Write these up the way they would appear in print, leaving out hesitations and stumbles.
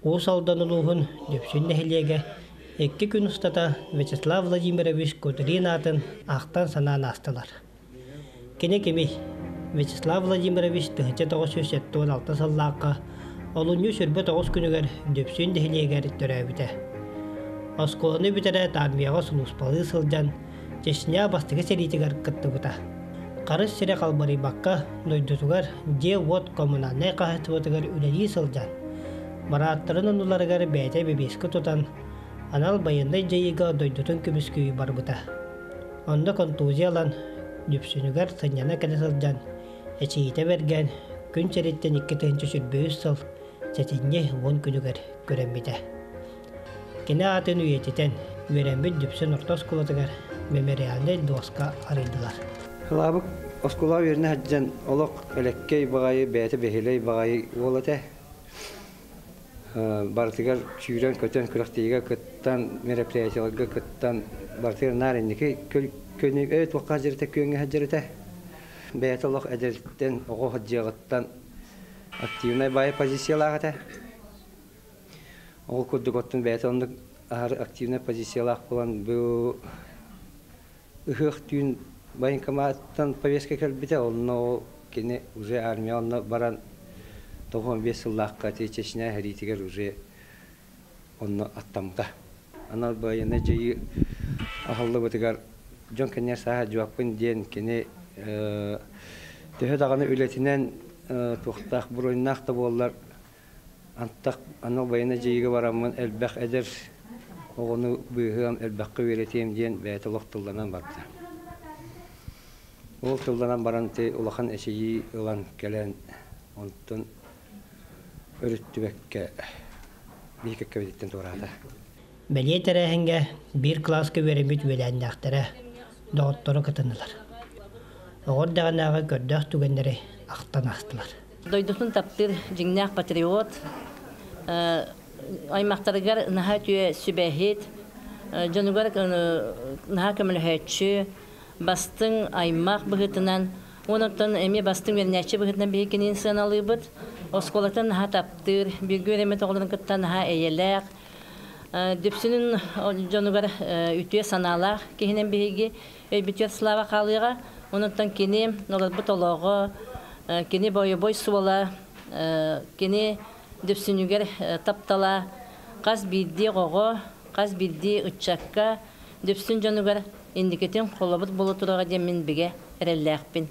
Уус Алдан улууһун Дүпсүн нэһилиэгэ икки күн устата Вячеслав Владимирович Кудрин аатын ахтан-санаан аастылар. Кини кимий? Вячеслав Владимирович 1976 сыллаахха олунньу 29 күнүгэр Дүпсүн нэһилиэгэр төрөөбүтэ. Оскуоланы бүтэрээт армияҕа сулууспалыы сылдьан Чечня бастакы сэриитигэр кыттыбыта. Харыс сирэ халбарыйбакка дойдутугар дьиэ-уот коммунальнай хаһаайыстыбатыгар үлэлии сылдьан, барааттарын оннуларыгар бэйэтэ бэбиэскэ тутан, анал байыаннай дьайыыга дойдутун көмүскүү барбыта. Онно контузия ылан, Дүпсүнүгэр сынньана кэлэ сылдьан, эчийиитэ бэргээн, күн сириттэн 2023 сыл сэтинньи 10 күнүгэр күрэммитэ. Кини аатын үйэтитэн, үөрэммит Дүпсүн орто оскуолатыгар мемориальнай дуоска арыйдылар. Кылаабык оскуолаҕа үөрэнэ сылдьан олох элэккэй баҕайы, бэйэтэ бэһиэлэй баҕайы уол этэ. Барытыгар сүүрэн-көтөн, күрэхтэһиигэ кыттан, мероприятиеларга кыттан, барытыгар наар инники көнү туохха сылдьар этэ, күөҥҥэ сылдьар этэ. Бэйэтэ олох эдэриттэн, оҕо сылдьыаҕыттан активнай баайы позициялаах этэ. Ол курдук оттон бэйэтэ оннук аһары активнай позициялаах буолан бу ыһыах түүн военкоматтан повестка кэлбитэ, онно ол кини уже армия онно баран 95 сыллаахха Чечня сэриитигэр уже онно аттаммыта. Анал байыаннай дьайыы аһыллыбытыгар дьон кэннигэр сааһа дьуаппын диэн кини төһө даҕаны үлэтинэн туохтаах буруйнаах да буоллар Антах анал байыаннай дьайыыга бараммын элбэх эдэр оҕону быыһыам, элбэххэ үөрэтиэм диэн бэйэтэ олох тылланан барда. Ол тылланан баран ити улахан эчэйии ылан кэлэн, онтон өрүттүбэккэ биһи кэккэбититтэн туораата. Бэлиэ тэрээһиҥҥэ биир кылааска үөрэммит үөлээннээхтэрэ, доҕотторо кытыннылар. Оҕо эрдэҕинээҕи көрдөөх түгэннэри ахтан аастылар. Дойдутун таптыыр дьиҥнээх патриот, аймахтарыгар наһаа үтүө сүбэһит, дьонугар наһаа көмөлөһөөччү, бастыҥ аймах быһыытынан, онон эмиэ бастыҥ үөрэнээччи быһыытынан биһиги кинини сыаналыыбыт. Оскуолатын наһаа таптыыр, бииргэ үөрэммит оҕолорун кытта наһаа эйэлээх, Дүпсүнүн дьонугар үтүө санаалаах киһинэн биһиги өйбүтүгэр слава хаалыаҕа. Онон кини олорбут олоҕо, кини бойобуой суола, кини Дүпсүнүгэр таптала хас биирдии оҕоҕо, хас биирдии ыччакка, Дүпсүн дьонугар инникитин холобур буола тураҕа диэн мин бигэ эрэллээхпин.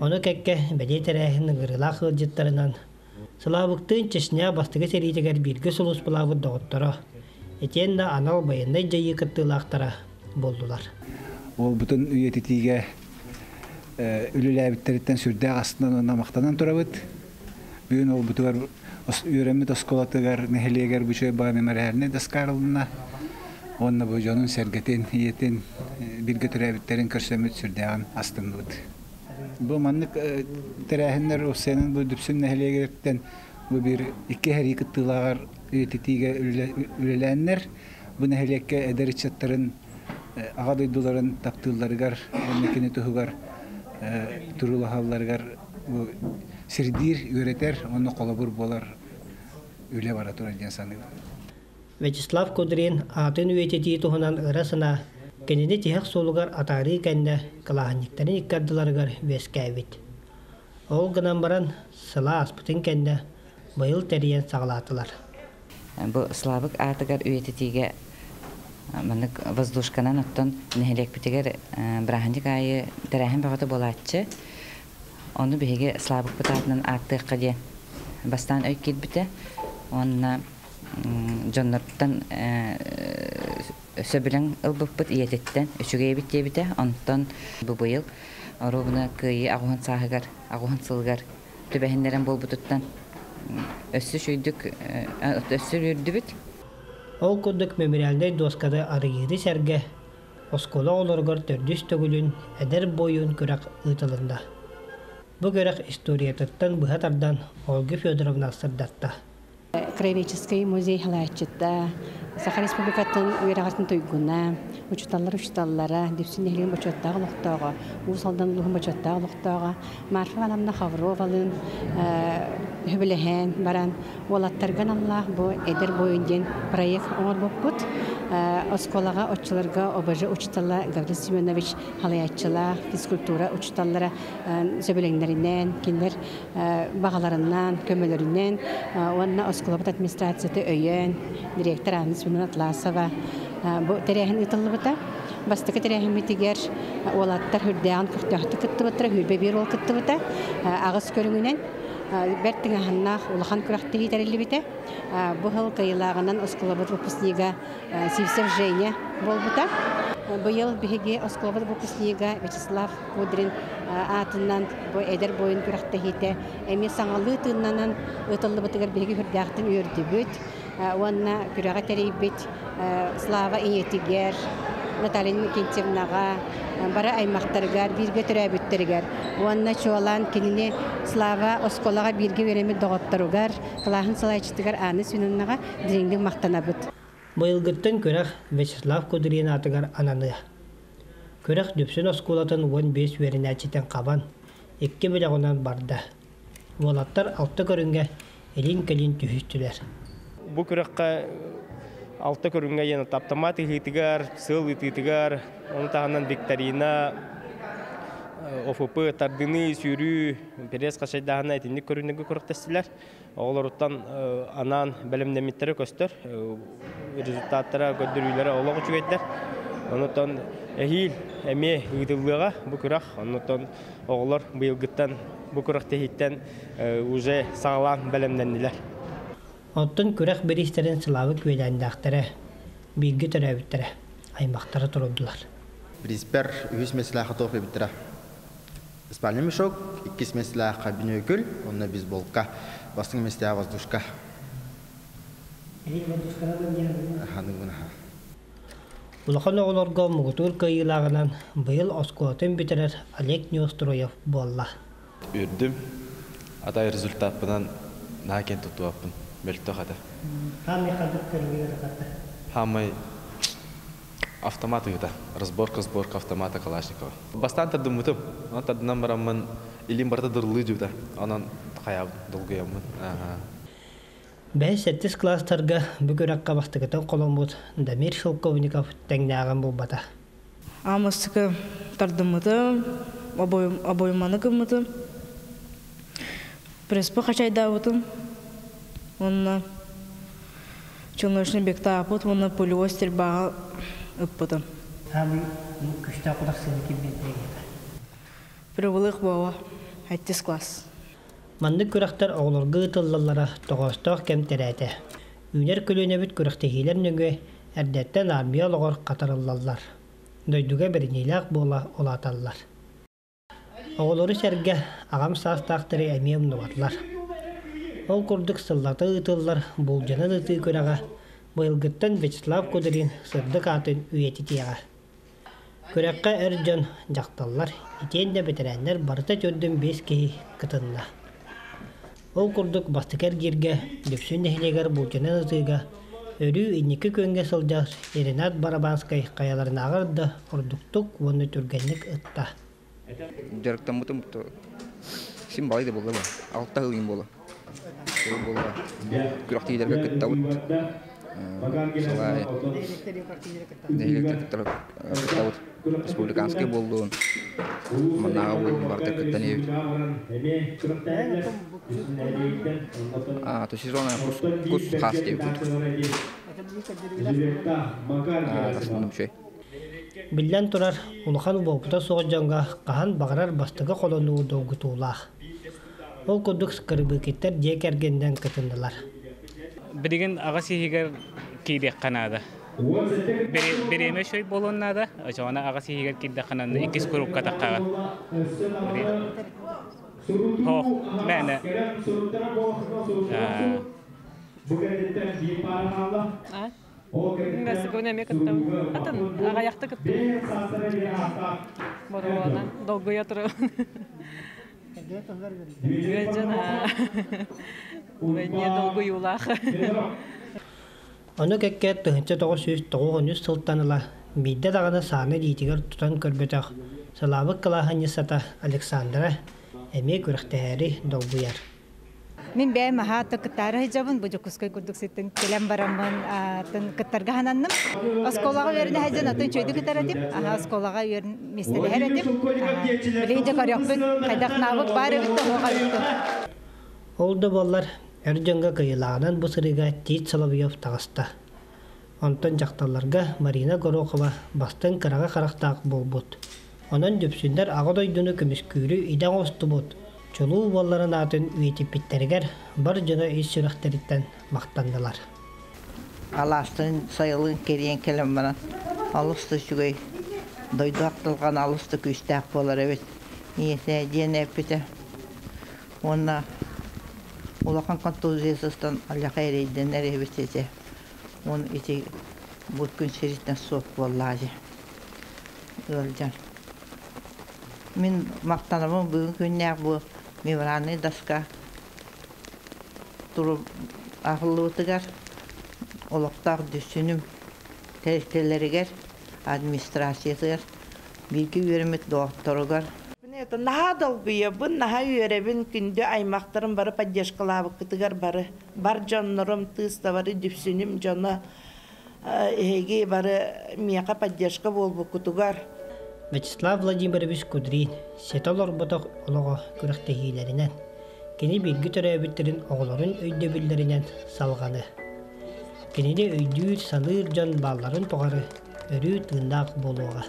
Ону кэккэ бэлиэ тэрээһин ыҥырыылаах ыалдьыттарынан Сылаабыктыын Чечня бастакы сэриитигэр бииргэ сулууспалаабыт доҕотторо, итиэннэ анал байыаннай дьайыы кыттыылаахтара буоллулар. Уолбутун үйэтитиигэ үлэлээбиттэриттэн сүрдээх астынан уонна махтанан турабыт. Бүгүн уолбутугар үөрэммит оскуолатыгар, нэһилиэгэр бу үчүгэй баҕа мемориальнай доска арылынна. Уонна бу дьонун-сэргэтин, ийэтин бииргэ төрөөбүттэрин көрсөммүт сүрдээҕин астынныбыт. Бу маннык тэрээһиннэр уопсайынан бу Дүпсүн нэһилиэгиттэн бу биир икки сэрии кыттыылааҕар үйэтитиигэ үлэлээннэр бу нэһилиэккэ эдэр ыччаттарын аҕа дойдуларын таптыылларыгар уонна кини туһугар туруулаһалларыгар бу сирдиир, үөрэтэр уонна холобур буолар үлэ бара турар диэн саныыбын. Вячеслав Кудрин аатын үйэтитии туһунан ыра санаа кинини тиһэх суолугар атаарыы кэннэ кылааһынньыктарын икки ардыларыгар үөскээбит. Ол гынан баран, сыла ааспытын кэннэ быйыл тэрийэн саҕалаатылар. Бу Славик аатыгар үйэтитиигэ маннык воздушканан оттон нэһилиэкпитигэр бырааһынньык аайы тэрээһин бөҕөтө буолааччы. Ону биһиги Славикпыт аатынан ааттыахха диэн бастаан өй киирбитэ. Уонна дьоннортон сөбүлэҥ ылбыппыт ийэтиттэн үчүгэй эбит диэбитэ. Онтон бу быйыл оруобуна Кыайыы аҕыһын сааһыгар, аҕыһын сылыгар түбэһиннэрэн буолбутуттан өссө үчүгдүк өссө үөрдүбүт. Ол курдук мемориальнай дуосканы арыйыыны сэргэ оскуола оҕолоругар төрдүс төгүлүн Эдэр буойун күрэх ыытылынна. Бу күрэх историятыттан быһа тардан Ольга Федоровна сырдатта. Краеведческий музей салайааччыта, Саха Республикатын үөрэҕин туйгуна, учууталлар учууталлара, Дүпсүн нэһилиэгин бочуоттаах олохтооҕо, Уус Алдан улууһун бочуоттаах олохтооҕо Марфа Ивановна Хавровалыын Хөбүлэһэн баран уолаттарга аналлаах бу Эдэр буойун диэн проект оҥорбуппут. Оскуолаҕа оччолорго ОБЖ учуутала Гаврил Семенович халайааччылаах физкультура учууталлара сөбүлэҥнэринэн, кинилэр баҕаларынан, көмөлөрүнэн уонна оскуолабыт администрацията өйөөн, директор Анна Семеновна Атласова бу тэрээһин ыытыллыбыта. Бастакы тэрээһиммитигэр уолаттар үрдээҕин көхтөөхтүк кыттыбыттара, 21 уол кыттыбыта. Аҕыс көрүҥүнэн бэрт тыҥааһыннаах улахан күрэхтэһии тэриллибитэ. Бу сыл кыайыылааҕынан оскуолабыт выпускнига Сивцев Женя буолбута. Быйыл биһиги оскуолабыт выпускнига Вячеслав Кудрин аатынан бу эдэр буойун күрэхтэһиитэ эмиэ саҥалыы тыыннанан ыытыллыбытыгар биһиги үрдээхтин үөрдүбүт уонна күрэҕи тэрийбит Слава ийэтигэр, Наталья Иннокентьевнаҕа, бары аймахтарыгар, бииргэ төрөөбүттэригэр уонна чуолаан кинини Слава оскуолаҕа бииргэ үөрэммит доҕотторугар, кылааһын салайааччытыгар Анна Семеновнаҕа дириҥник махтанабыт. Быйылгыттан күрэх Вячеслав Кудрин аатыгар ананыа. Күрэх Дүпсүн оскуолатын 15 үөрэнээччитин хабан, икки бөлөҕүнэн барда. Уолаттар алта көрүҥҥэ илин-кэлин түһүстүлэр. Бу күрэххэ алта көрүҥҥэ диэн автомат ыһыытыгар, сыал ыытыытыгар, ону таһынан викторина, ОФП, тардыныы, сүүрүү, пресс хачайдааһына итинник көрүҥнэргэ күрэхтэстилэр. Оҕолоруттан анаан бэлэмнэммиттэрэ көстөр. Результаттара, көрдөрүүлэрэ олох үчүгэйдэр. Онутан эһиил эмиэ ыытыллыаҕа бу күрэх. Оннуттан оҕолор быйылгыттан бу күрэхтэһииттэн уже саҕалаан бэлэмнэннилэр. Оттон күрэх бириистэрин Слава күөлээннээхтэрэ, бииргэ төрөөбүттэрэ, аймахтара турдулар. Бирииспэр үһүс миэстэлээх хотуох эбиттэрэ. Спальный мешок, иккис миэстэлээх бинокль, онно бейсболка, бастыҥ миэстэлээх воздушка. Улахан оҕолорго муҥутуур кыайыылааҕынан быйыл оскуолатын бүтэрэр Олег Неустроев буолла. Үөрдүм. Атай результаппынан наһаа киэн туттубаппын. Мөлтөх этэ. Хаамай ханнык көрүҥүгэр ытарда? Хаамай автомат ыыта. Разборка, сборка автомата Калашникова. Бастаан тардыммытым. Онон тардынан бараммын илиим барыта дырылыы дьыбыта. Онон хайаабын, долгуйаммын. Бэһис-сэттис кылаастарга бу күрэххэ бастакытын холоммут Дамир Шелковников тэҥнээҕин булбата. Аамастыкы тардыммытым, обойманы гыммытым, преспа хачайдаабытым уонна челночный бектаапыт уонна пулевой стрельбаҕа ыппытым. Саамай күстээх утарсыыны ким биэрдэ Прибылых буола, сэттис класс. Маннык күрэхтэр оҕолорго ыытыллаллара тоҕоостоох кэм тирээтэ. Үүнэр көлүөнэбит күрэхтэһиилэр нөҥүө эрдэттэн армия олоҕор хатарыллаллар, дойдуга бэриниилээх буола улааталлар. Оҕолору сэргэ аҕам саастаахтары эмиэ умнубатылар. Ол курдук сыллата ыытыллар Булдьанан ытыы күрэҕэ быйылгыттан Вячеслав Кудрин сырдык аатын үйэтитиэҕэ. Күрэххэ эр дьон, дьахталлар, итиэннэ бэтэрээннэр барыта 45 киһи кытынна. Ол курдук бастакы эргииргэ Дүпсүн нэһилиэгэр булдьанан ытыыга өрүү инники күөҥҥэ сылдьар Ренат Барабанскай хайаларынааҕар да ордуктук уонна түргэнник ытта. Дьарыктаммытым син балай да буолла ба. Алта сыл буола. Сыл буолла. Күрэхтиилэргэ кыттабыт. Салай нэһилиэктэр кыттабыт. Республиканский буоллун, маннааҕы буоллун барыта кыттан иһэбит. А, то сезона кус, кус хаас диэбит. А, үчүгэй. Биллэн турар, улахан уопута суох дьоҥҥо хаһан баҕарар бастакы холонуу долгутуулаах. Ол курдук Скрыбыкиттар дьиэ кэргэнинэн кытыннылар. Билигин аҕа сиһигэр киириэххэ наада. Бириэмэ үчүгэй буолуон наада. Очоҕуна аҕа сиһигэр киирдэххинэ иккис курукка таххаҕын. Хоох, мээнэ. Мәсігін эме кыттым. Атын аҕыйахта кыттым. Боруона долгуйа турабын. Үөдьэн Вэнье долгуйуулаах. Ону кэккэ 1993 сылтан ыла биирдэ даҕаны сааны илиитигэр тутан көрбөтөх Сылаабык кылааһынньыссата Александра эмиэ күрэхтэһээри долгуйар. Мин бэйэм аһаа кыттаары сылдьабын, бу Дьокуускай курдук ситтэн кэлэн бараммын атын кыттарга хананным. Оскуолаҕа үөрэнэ сылдьан атын үчүгэйдик кытар этим. Аһа оскуолаҕа үөрэн миэстэлэһэр этим. Билигин дьэ көрүөхпүт, хайдах наабыт баар эбит да суох эбит да. Ол да буоллар, эр дьоҥҥо кыайыылааҕынан бу сырыыга Тиит Соловьев таҕыста. Онтон дьахталларга Марина Горохова бастыҥ кыраҕы харахтаах буолбут. Онон дүпсүннэр Аҕа дойдуну көмүскүүрү идэ оҥостубут, чулуу уолларын аатын үйэтиппиттэригэр бар дьоно ис сүрэхтэриттэн махтаннылар. Алаастан сайылыын кэрийэн кэлэн баран олус да үчүгэй дойду ахтылҕана олус да күүстээх буолар эбит ийэтэ диэн эппитэ уонна улахан контузиясыстан аллаха эрэйдэнэр эбит этэ уон ити бу күн сириттэн суох буоллаа дии ыалдьан. Мин махтанабын бүгүн күннээх бу мемориальнай доска туру аһыллыбытыгар олохтоох дүссүнүм тэрилтэлэригэр, администрациятыгар, бииргэ үөрэммит доҕотторугар. Наһаа долгуйабын, наһаа үөрэбин, күндү аймахтарым бары поддержкалаабыккытыгар бары, бар дьоннорум, тыыс да бары дүпсүнүм дьоно эһиги бары миэхэ поддержка буолбуккутугар. Вячеслав Владимирович Кудрин ситэ олорботох олоҕо күрэхтэһиилэринэн, кини бииргэ төрөөбүттэрин оҕолорун өйдөбүллэринэн салҕаны. Кинини өйдүүр, саныыр дьон баалларын тухары өрүү тыыннаах буолуоҕа.